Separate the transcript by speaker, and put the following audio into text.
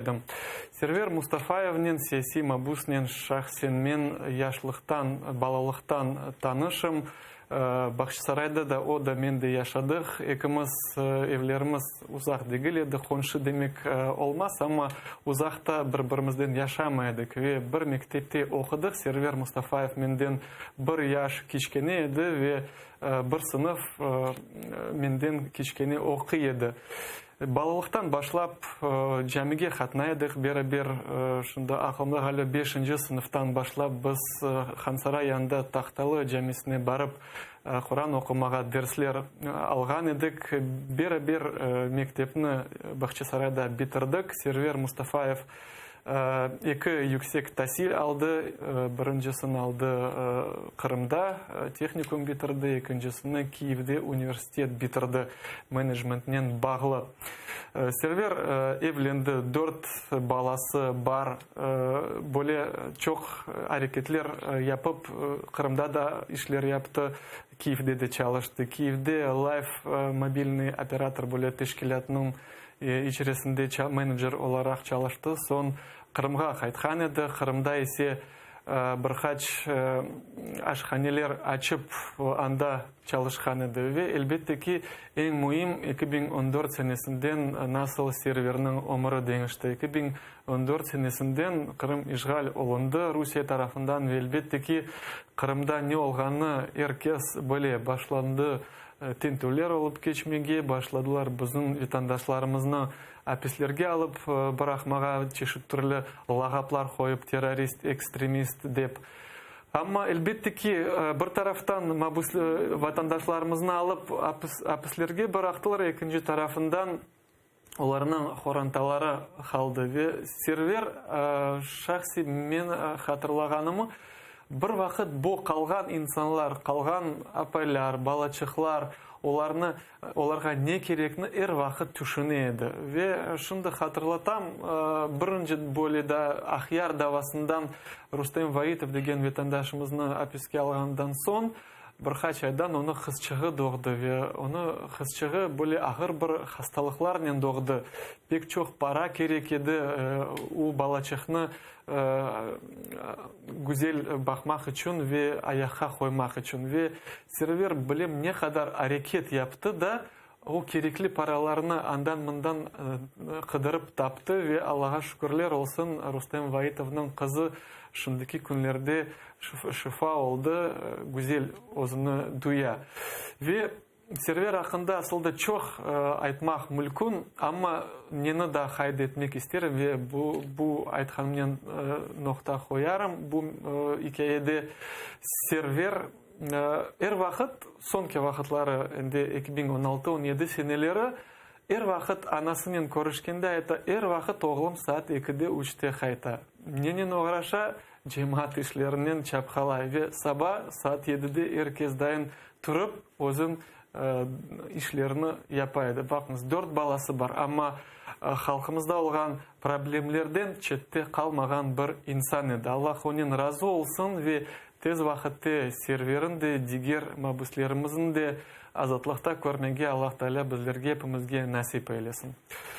Speaker 1: Edim. Server Mustafayevnen, siyasiy mabusnen şahsen men yaşlıqtan, balalıqtan tanışım. Bağçasarayda da o da, men de yaşadıq. Ekimiz evlerimiz uzaq degil edi, qonşu demek olmaz, amma uzaqta bir-birimizden yaşamay edik ve bir mektepte oqudıq. Server Mustafayev menden bir yaş kiçkene edi ve bir sınıf menden kiçkene oquy edi. Balalıqtan başlap camige qatnay edik beraber. Şimdi aqılımda ğaliba beşinci sınıftan başlap biz Hansaray yanında Tahtalı camisine barıp Quran oqumağa dersler alğan edik. Beraber mektepni Bağçasarayda bitirdik. Server Mustafayev Eki yüksek tasil aldı, birincisini aldı Qırımda, tehnikum bitirdi, ekincisini Kiyevde universitet bitirdi, menecmentnen bağlı. Server evlendi, dört balası bar, böyle çoq areketler yapıp, Qırımda da işler yaptı, Kiyevde de çalıştı. Kiyevde Life mobilniy operator böyle teşkilâtınıñ İçerisinde menecer olaraq çalıştı, soñ Qırımğa qaytqan edi. Qırımda ise bir qaç aşhaneler açıp, anda çalışqan edi. Ve, elbette ki, eñ müim, 2014 senesinden nasıl Serverniñ ömüri deñişti. 2014 senesinden Qırım işğal olundı Rusiye tarafından ve, elbette ki, Qırımda ne olğanını er kes bile, başlandı Tintüvler olıp keçmege başladılar, bizim vatandaşlarımıznı apislerge alıp bıraqmağa, çeşit türlü lağaplar qoyıp, terrorist, ekstremist dep. Amma, elbette ki, bir taraftan mabüs vatandaşlarımıznı alıp apislerge bıraqtılar, ekinci tarafından olarnıñ qorantaları qaldı. Ve Server, şahsiy men hatırlağanımı, bir vaqıt bu qalğan insanlar, qalğan apaylar, balaçıqlar, olarnı, olarğa ne kerekni er vaqıt tüşüne edi. Ve şimdi hatırlatam, birinci böyle da Aqyar davasından Rustem Vaitov degen vatandaşımıznı apiske alğandan soñ, Bir qaç aydan onıñ qızçığı doğdı ve onı qızçığı böyle ağır bir hastalıqlarnen doğdı. Pek çoq para kerek edi o balaçıqnı güzel baqmaq içün ve ayaqqa qoymaq içün. Ve Server bilem ne qadar areket yaptı da, o kerekli paralarnı andan-mından qıdırıp taptı ve Allağa şükürler olsun, Rustem Vaitovnıñ qızı şimdiki künlerde şifa oldı, güzel özüni duya. Ve Server aqqında asıl da çoq aytmaq mülkün, amma neni daa qayd etmek isterim ve bu, bu aytqanımnen noqta qoyarım bu ikâyede, Server Er vaqıt, soñki vaqıtları, endi 2016, 17 seneleri, er vaqıt anasınen körüşkende ayta, er vaqıt oğlum saat ekide, üçte qayta. Nenen oğraşa? Cemaat işlerinen çapqalay ve saba saat yedide er kes dayın turıp, özün işlerini yapa edi. Baqıñız, dört balası bar, amma halqımızda olğan problemlerden çette qalmağan bir insan edi. Allah onen razı olsun ve Tez vaqıtte Serverin de, diger mabüslerimizin de azatlıqta körmege Allah Taalâ bizlerge, epimizge nasip eylesin.